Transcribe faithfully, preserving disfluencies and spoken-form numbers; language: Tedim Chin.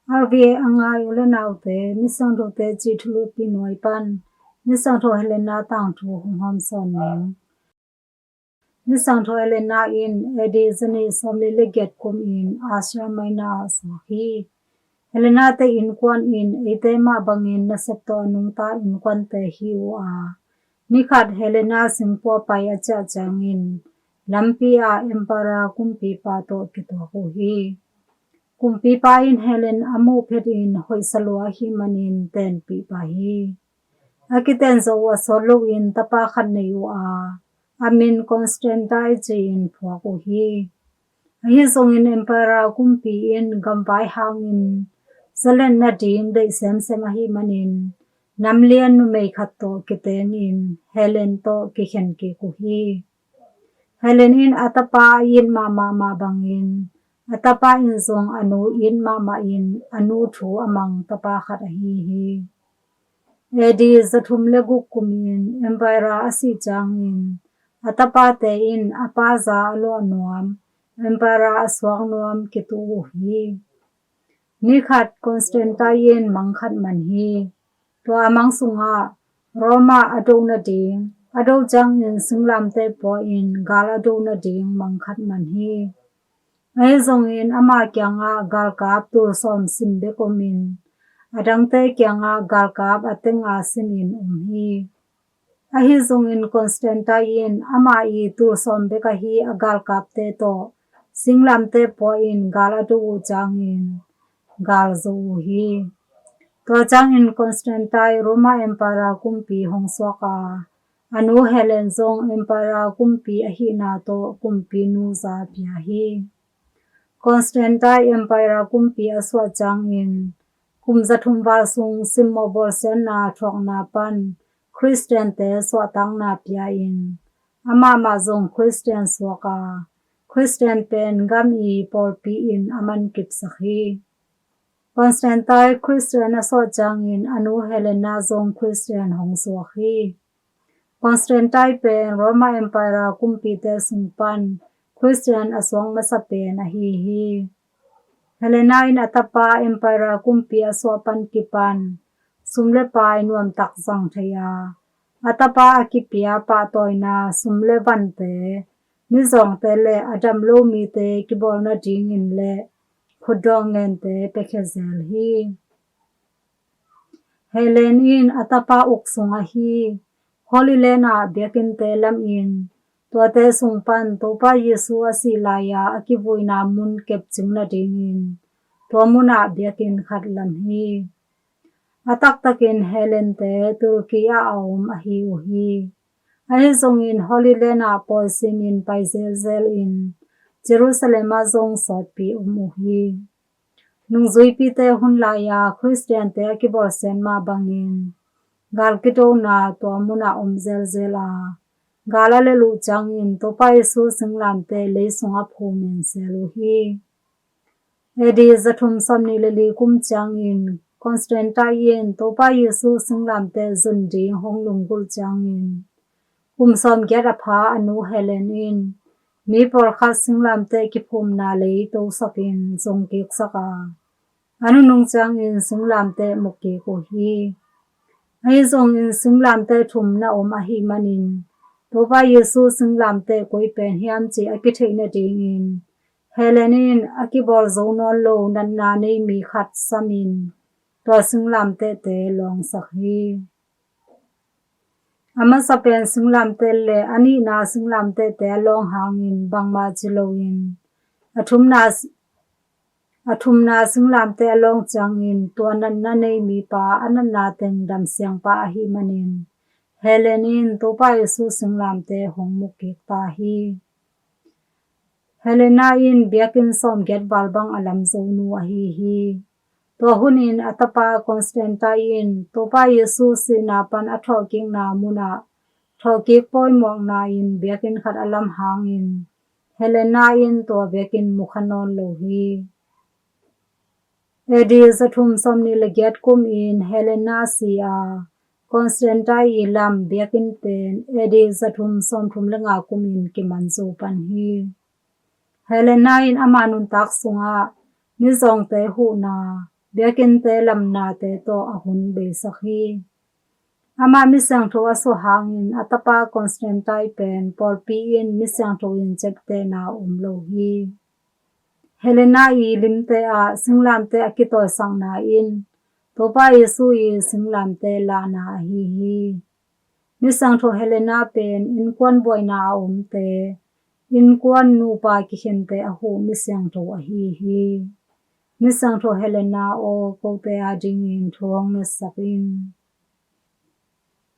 R V A a ngai u le naute, Misiangthote cih thulutpi nuai pan Misiangtho Helena tangthu hong hawmsawn ning. Misiangtho Helena in A D zanih sawmli le giat kum in Asia Minor ah suak hi. Helena te innkuan in eite mah bangin nasep tawh a nungta innkuante hi uh a, nikhat Helena singpua pai a ciah ciangin lampi ah Emperor kumpipa tawh kituak uh hi. Kumpipa in Helen a muh phetin hoihsa lua ahih manin tenpih pah hi. A kiten zawh uh a sawt loin tapa khat nei uh a, a min Constantine ci-in phuak uh hi. Ahi zongin Emperor kumpi in gamvai hangin zalet nading deih semsem ahih manin namlian numei khat tawh kitengin Helen tawh kikhen kik uh hi. Helen in a tapa a it mahmah mah bangin a tapa in zong a nu it mahmah in a nu thu a mang tapa khat ahi hi. A D zathum le guk kumin Emperor a sih ciangin a tapate in a pa za a luah nuam, Emperor a suak nuam kitu uh hi. Nikhat Constantine in mang khat man hi. Tua a mang sungah Roma a do nading, a do ciangin singlamteh pua-in gal a do nading mang khat man hi. Ahi zongin ama kiangah galkap tul sawm sim bek omin a dangte kiangah galkap a tenga simin om hi. Ahi zongin Constantine in ama i tul sawm bek ahi a galkapte tawh singlamteh pua-in gal a do uh ciangin gal zo uh hi. Tua ciangin Constantine Roma Emperor kumpi hong suak a, a nu Helen zong Emperor kumpi ahihna tawh kumpi nu za pia hi. Constantine Emperor kumpi a suah ciangin kum zathum val sung simmawh bawlsiatna thuakna pan Khristiante suahtakna pia-in amah mah zong Khristian suak a, Khristian pen gam i pawlpi in a man kipsak hi. Constantine Khristian a suah ciangin a nu Helena zong Khristian hong suak hi. Constantine pen Roma Emperor kumpite sung pan Khristian a suak masa pen ahi hi. Helena in a tapa Emperor kumpi a suah pan kipan sum le pai nuamtak zang thei a, a tapa a kipia pahtawina sum le vante, mizawngte le a dam lo mite kibawl nadingin le khutdawh ngente piakhia zel hi. Helen in a tapa uk sung ahi Holy Land ah biakinnte lamin, tuate sung pan Topa Jesu a sih lai-a a kivuina mun kepcing nadingin tua munah biakinn khat lam hi. A taktakin Helente Turkey ah a om ahi uh hi. Ahi zongin Holy Land ah pawi simin pai zelzelin Jerusalem ah zong sawtpi om uh hi. Nungzuipite hun lai-a Khristiante a kibawlsiat mah bangin gal kidona tua munah om zelzel a, gal a lelh uh ciangin Topa Jesu singlamte lei sungah phumin sel uh hi. A D zathum sawmnih le li kum ciangin Constantine in Topa Jesu singlamte zun ding hong lunggulh ciangin kum sawmgiat a pha a nu Helen in mi pawlkhat singlamte kiphumna lei tosakin zong kiksak a, a nunung ciangin singlamte mu kik uh hi. Ahi zongin singlamte thum na om ahih manin Topa Jesu singlamte koi pen hiam cih a kitheih nadingin Helen in a kibawl zo nawn lo natna nei mi khat samin tua singlamtehte lawngsak hi. A masa pen singlamteh le a nihna singlamtehte a lawng hangin bangmah ci loin a thumna, a thumna singlamteh a lawng ciangin tua natna nei mipa a natna teng damsiang pah ahih manin Helen in Topa Jesu singlamte hong mu kik ta hi. Helena in biakinn sawmgiat val bang a lam zo nu ahi hi. Tua hunin a tapa Constantine in Topa Jesu sihna pan a thawhkikna munah thawhkik pawimuakna in biakinn khat a lam hangin Helena in tua biakinn mu kha nawn lo hi. A D zathum sawmnih le giat kumin Helena si a, Constantine i lam biakinn pen A D zathum sawmthum le nga kumin kiman zo pan hi. Helena in ama nuntak sungah mizawngte huhna, biakinnte lam nate tawh a hun beisak hi. Amah Misiangtho a suah hangin a tapa Constantine pen pawlpi in Misiangtho in ciaptehna om lo hi. Helena ii limte ah singlamteh a kitawisakna in Topa Jesu ii singlamteh lahna ahi hi. Misiangtho Helena pen innkuan buaina a omte, innkuan nupa kikhente a huh Misiangtho ahi hi. Misiangtho Helena aw, kote adingin thu hong ngetsak in.